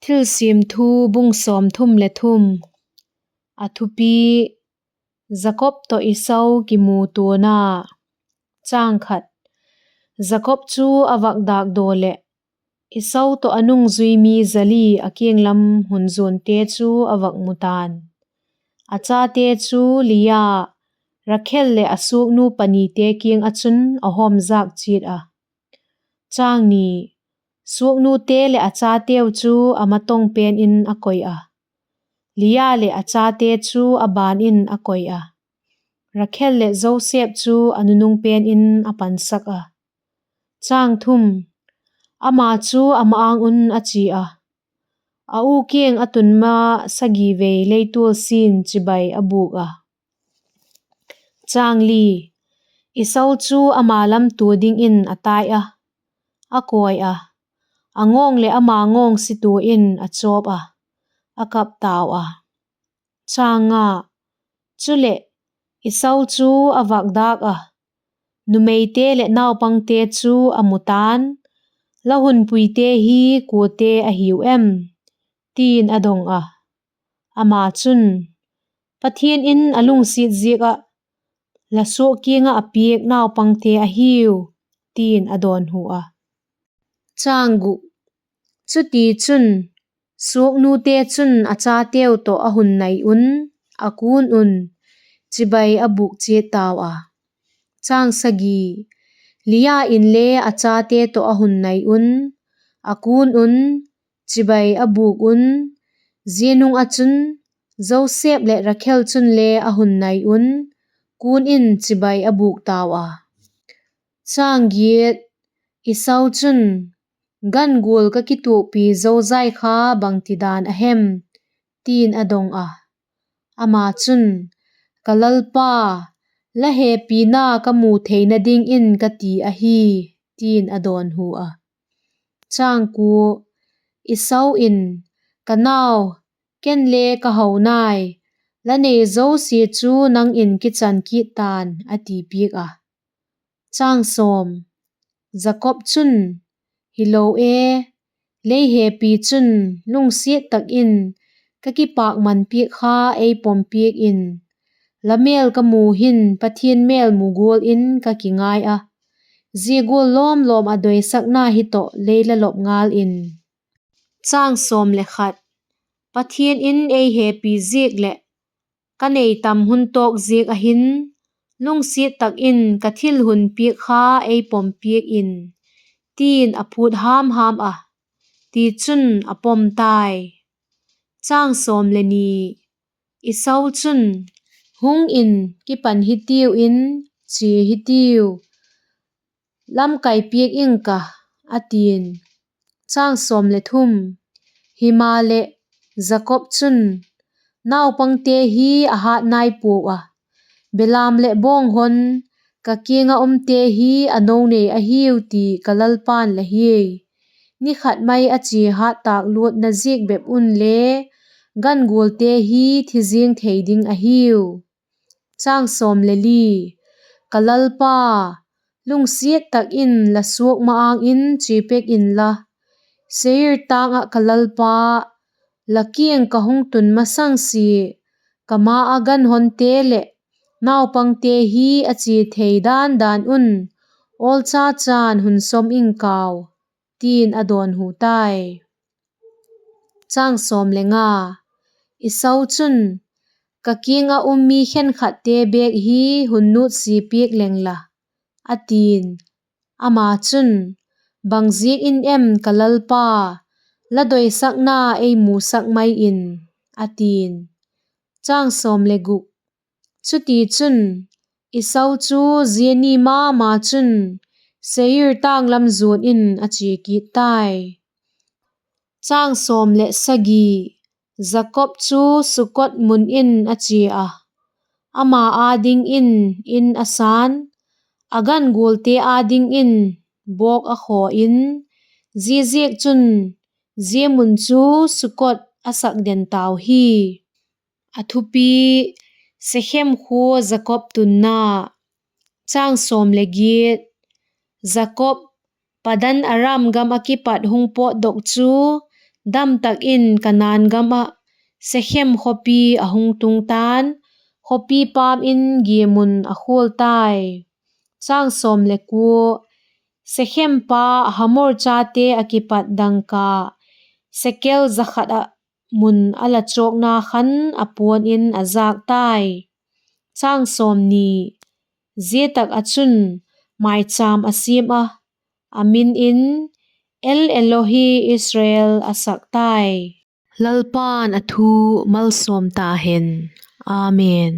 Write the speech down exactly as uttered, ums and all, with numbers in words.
Thilsiam Thu, bung sawmthum le thum. A thupi: Jakob tawh Esau kimutuana. Jakob chu a vak dâk daw leh, Esau tawh a nungzui mi za li a kiang lam hun zuante chu a vak mu ta'n. A chate chu Lia, Rakhel leh a suaknu panite kiang ah chun a hawmzak chiat a. Suaknute leh a chateu chu a matawng pen in a koi a, Lia leh a chate chu a ban in a koi a, Rakhel leh Joseph chu a nunung pen in a pansak a. Ama chu a ma-âng un a chia a, a u kiang a tun ma sagi vei leitual sin chibai a bûk a. Esau chu ama lam tua dingin a tai a, a kawi a, a ngawng leh ama ngawng situa in a chawp a, a kap tau a. Chuleh, Esau chu a vak dâk a, numeite leh naupangte chu a mu ta'n, La hunpuite hi kuate a hiu em? ti'n a dong a. Ama chun, Pathian in a lungsiat ziak ah la suak kiang ah a piak naupangte a hiu, ti'n a dawnhu a. Chutichun, suaknute chun a chateu tawh a hun nai un, a kun un chibai a bûk chiat tau a. Lia inle a chate tawh a hun nai un, a kun un chibai a bûk un; zia nung ah chun Joseph leh Rakhel chunle a hun nai un, kun in chibai a bûk tau a. Esau chun, Gan gual ka kituakpi zozai kha bangtidan a hem? ti'n a dong a. Ama chun, Ka lalpa, la hepina ka mu theina dingin ka ti ahi, ti'n a dawnhu a. Esau in, Ka nau, ken le ka ho nai; la nei zosia chu nang in kichan kit ta'n, a ti piak a. Jakob chun, Hilo e, lei hepi chun lungsiat tak in ka kipâkman piak kha ei pom piak in; la mêl ka mu hin Pathian mêl mu gual in ka kingai a, zia gual lawm lawm ah doisakna hi tawh lei la lop ngal in. Pathian in ei hepi ziak leh ka nei tam hun tawk ziak ah hin, lungsiat tak in ka thil hun piak kha ei pom piak in, ti'n a phût ham ham a; tichun a pom tai. Esau chun, Hung in, kipan hitiu in, chia hitiu, lamkai piak ing ka, a ti'n. Himaleh, Jakob chun, Naupangte hi a hât nai puau a, belam leh bawng hon ka kiang ah umte hi a no nei ahiu ti ka lalpa'n la hiai. Ni khat mai a chia hât tâk luatna ziak bep unle gan gualte hi thi ziang thei ding ahiu. Ka lalpa, lungsiat tak in la suak ma-âng in chia pek inla, Seir tâng ah ka lalpa, la kiang ka hung tun masang sia, ka ma ah gan honte leh naupangte hi a chia thei dan dan un awlcha chan hun sawm ing kau, ti'n a dawnhu tai. Esau chun, Ka kiang ah um mi khenkhatte bêk hi hun nutsia piak leng la, a ti'n. Ama chun, Bangziak in em ka lalpa, la doisakna ei musak mai in, a ti'n. Chutichun, Esau chu zia ni ma ma chun Seir tâng lam zuan in a chia kit tai. Jakob chu Sukkoth mun in a chia a, ama â dingin in a sa'n, a gan gualte â dingin bawk a khaw in; ziaziakchun, zia mun chu Sukkoth a sak den tau hi. A thupi: Sekhem khua Jakob tunna. Jakob Padan-aram gam ah kipat hung pawtdok chu Dam tak in Kanaan gam ah Sekhem khawpi a hung tung ta'n, khawpi pâm in giamun a khual tai. Sekhem pa Hamor chate ah kipat dangka sekel za khat ah mun a la chawkna khan a puan in a zâk tai. Zia tak ah chun mâichâm a siam ah, a min in El-Elohe-Israel a sak tai. Lalpa'n a thu malsawm ta hen. Amen.